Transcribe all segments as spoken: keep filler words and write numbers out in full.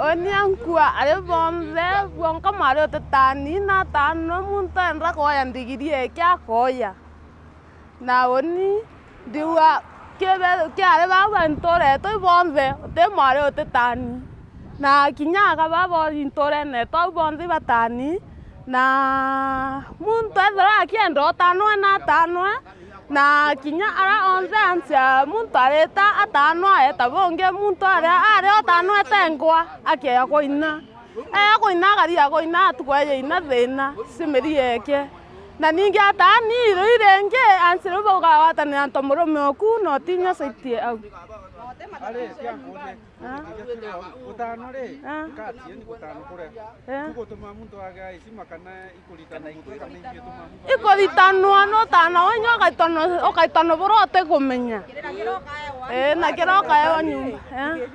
Uni ankua ari bonthe, bwonka mwari utetani na atano, muntu enda kwoya ndigiri eke akoya. Na uni ndiuga kibe-, kiari bau ba ntuura yetu ibonthe, uti mwari utetani. Na kinya aka babo ntuurene yetu au bonthe ibatani. Na muntu ethirwa akienda utanwe na atanwe, na kinya ara onthe ansia muntu arita atanwa eta bungi, muntu aria ari utanwete nkwa akeya kuina. Eya kuina akariga kuina atuku eja ina thina cimiri yeke. Na ningi atani riu ringi ansi riu baugawatanira nto murume oku na utinya saitie au. Ari, tia nkuurie. Ah. Gutano ri, ah, nkati, yani gutano kuria. Eh. Kugutuma muntu agea heshima kana ikuritanwa muntu kana ingituma muntu. Ikuritanwa, no tano wenye ukaitanwa, ukaitanwa buria utikumenya. Eh, na kiria ukaewa nyumba. Eh.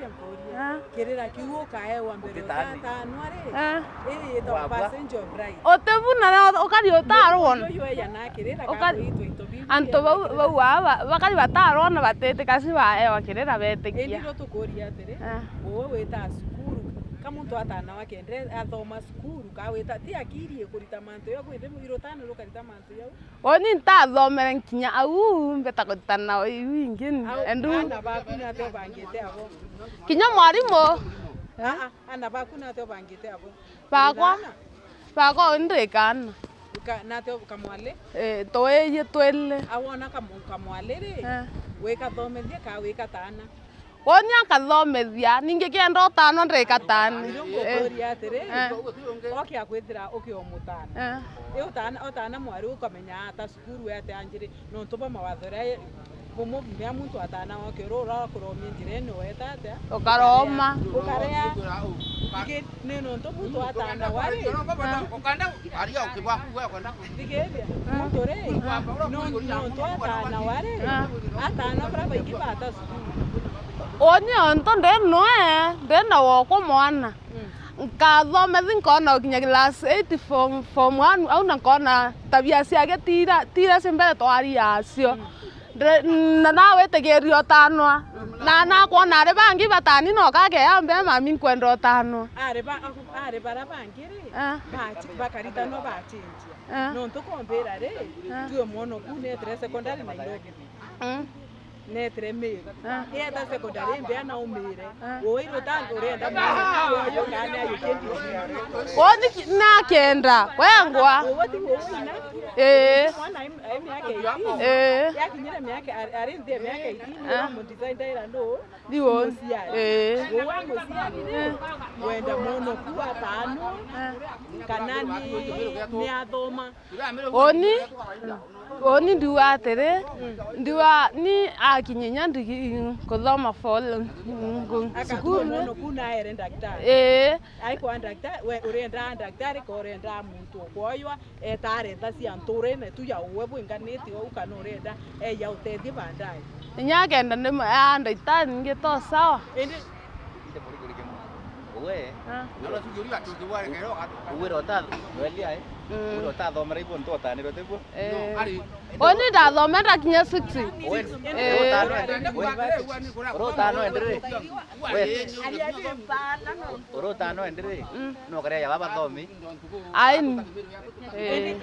Eh. Kirira kiu ukaewa mbere utatanwa ri. Eh. Iri yitagwa passenger bride. Utibuna rio ukari utarwona. Uyu eya na kirira. Ukari, kakwitwa into bibi. Antu bau, bau aa ba-, bakari batarwona batitika, si baewa kirira betikia. Indi rio tukuria atiri, eh, uwe wita cukuru, ka muntu atana wake ende athoma cukuru, ka wita, ti akiri ikurita mantu jau, kwindi irutano rukarita mantu jau. Uni ntathomere nkinya au, mbeta kuritana iu ingi. Au, endu. Aana baku nate ubangite abo? Kinya mwarimu. Aa, aana baku nate ubangite abo? Bakwa? Wina aana? Bakwa uni ndi kaana. Uka-, nate kamwali? Eh, tuiji twili. Awona kamu-, kamwali ri? Eh. Wikathomethie ka wikatana? Uni akathomethia, ningi kienda utanwa ndikatani. Ndio ngukuria atiri, eh, oke akwithira ukiomutana. Eh. Ri utana, utana mwari ukamenya ata cukuru ete anjiri, nontu bwa mawatho ria bumwe bumea muntu atana oke uru urakuromia njirene weta atia? Ukaroma. Ukarea. Ingi ni nontu muntu atana wari. Ah. Aria ukigwa, we ukwenda ku- Thikiriria, muntu ri, no, nontu atana wari, ah, atana baria baingi bata cukuru. Uni ontu ndi noe, ndi na wokwa mwana. Mm. Nkathomethi nkona ukinya class eight, form, form one, au na nkona tabia ciake tira, tira cia mbere twari acio. Mm. Ndre-, na nawitigiria utanwa. Na nakwona ari bangi batani no kake ya mbere mami nkwenda utanwa. Ari ba-, ari bara bangi ri, ah, bachi-, bakaritanwa bachinjia. Ah. Nontu kombira ri, ah, tue mwono ku netire secondary Nairobi. Mm. Netire Meru. Ah. Yeta secondary mbea na umire. Ah. Uwe iruta urenda mwana ku uyu kana ayu kindi. Woni ki-, nakenda, wengwa. Uwe ti uwe ina. Eh. Mwana ai, ai miaka eighteen. Eh. Yakinyire miaka, ari, ari nthi ya miaka eighteen, ah, uramudesign ndaira ndu? Ni woni. Muciari. Eh. Uwe muciari ri, eh, wenda mwono ku atanu, eh, kana ni, ni athoma. Woni, woni ndiuga atiri, ndiuga ni akinya inya ndigi-, kuthoma for, mm, ku-, akatuma cukuru. Mwono ku na ere ndagitari. Ii. Aikwa ndagitari, we urenda ndagitari ka urenda muntu ukwoywa eta aretha cia nturene tu ya uwe bwinganite ou kana urenda eya utethie baadaye? Inya akenda ndi ma-, ya ndagitari ningi to sawa. Indi Uwe. Ah. Uwe rota, welia, eh? Mm. Uwe rota thomera ibo ntotanirwe tiguo? Eh. Oni ndathomera kinya six. Uwe, eh, rota no endere. We. Rota no endere. Mm. No kare ya baba thomi. Aini. Eh.